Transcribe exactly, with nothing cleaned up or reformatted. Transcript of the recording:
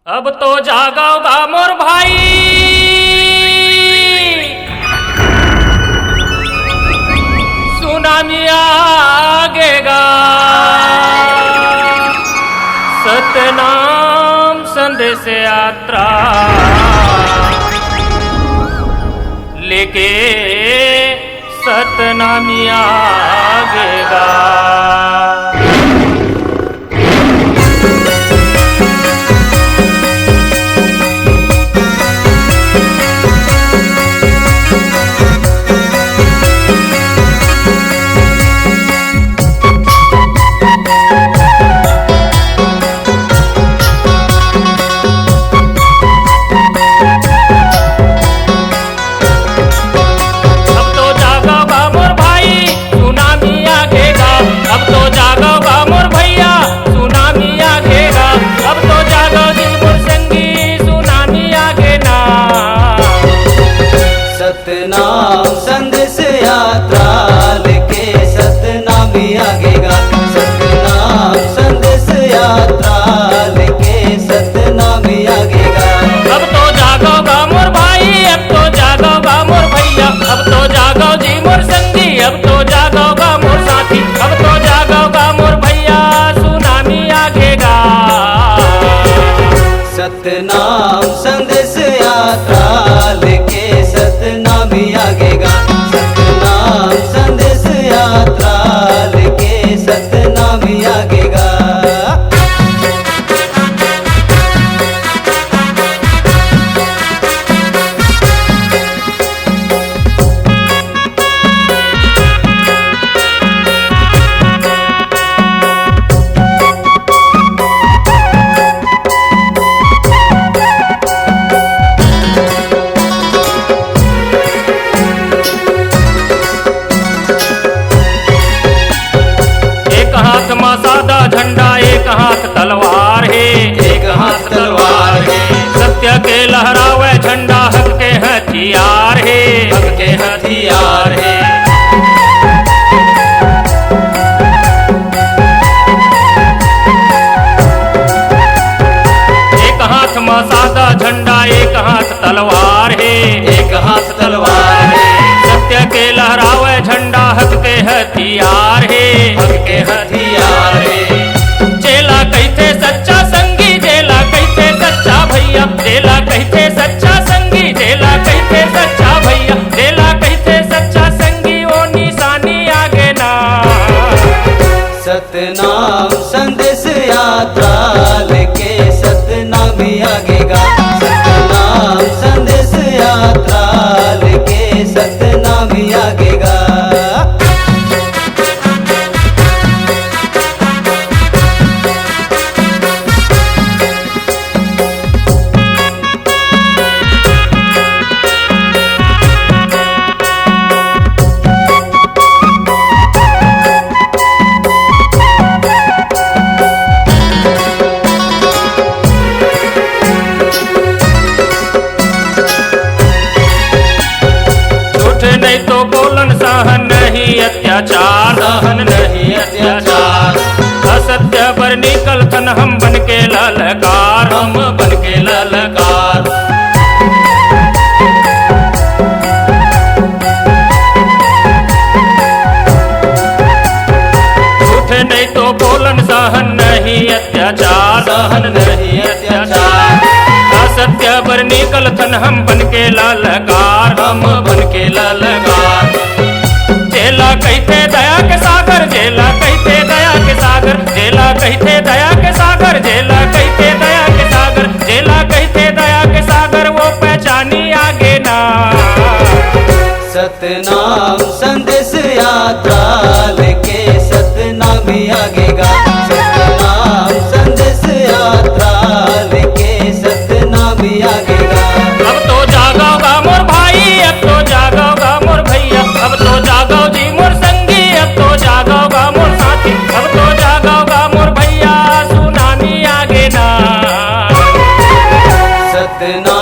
अब तो जागव गा मोर भाई, सुनामी आगे गा। सतनाम संदेश यात्रा लेके सतनामी आगे गा। अब तो जागव गा मोर भाई, सुनामी आगे गा। अब तो जागव गा मोर भैया, सुनामी आगे गा। अब तो जागव जी मोर संगी, सुनामी आगे ना। सतनाम संदेश यात्रा लेके सतनामी आगे गा। सतनाम संदेश यात्रा लेके सतनामी आगे गा। अब तो जागव गा मोर भाई, अब तो जागव गा मोर भैया, अब तो जागव जी मोर संगी, अब तो जागव गा मोर साथी, अब तो जागव गा मोर भैया, सुनामी आगे गा। सतनाम संदेश यात्रा लेके सतनामी आगे गा। सतनाम संदेश यात्रा लेके सतनामी आगे गा। एक हाथ म सादा झंडा, एक हाथ तलवार हे। एक हाथ तलवार हे। सत्य के लहरावे झंडा, हक के हथियार हे। हक के हथियार हे। एक हाथ म सादा झंडा, एक हाथ तलवार हे। एक हाथ तलवार हे। सत्य के लहरावे झंडा, हक के हथियार हे। हक के हथियार हे। जेला कहिथे सच्चा संगी, जेला कहिथे सच्चा भैया, जेला कहिथे सच्चा संगी, जेला कहिथे सच्चा भैया, जेला कहिथे सच्चा संगी, ओ निशानी आगे ना। सतनाम संदेश यात्रा लेके सतनामी आगे गा। सतनाम संदेश यात्रा लेके सतनामी आगे गा। झूठ नहीं तो बोलन, सहन नहीं अत्याचार, सहन नहीं अत्याचार। असत्य बर निकलथन हम बन के ललकार, हम बन के ललकार। झूठ नहीं तो बोलन, सहन नहीं अत्याचार, सहन नहीं अत्याचार। असत्य बर निकलथन हम बन के ललकार, हम बन के ललकार। जेला कहिथे दया के सागर, जेला कहिथे दया के सागर, जेला कहिथे दया के सागर, जेला कहिथे दया के सागर, जेला कहिथे दया के सागर, वो पहचानी आगे ना। सतनाम संदेश यात्रा लेके सतनामी आगे गा। सतनाम संदेश यात्रा लेके सतनामी आगे गा। अब तो जागव गा मोर भाई, अब तो जागव गा मोर भैया, अब तो जागव जी मोर संगी, अब तो जागव गा मोर साथी, अब तो जागव गा मोर भैया, सुनामी आगे ना। सतनाम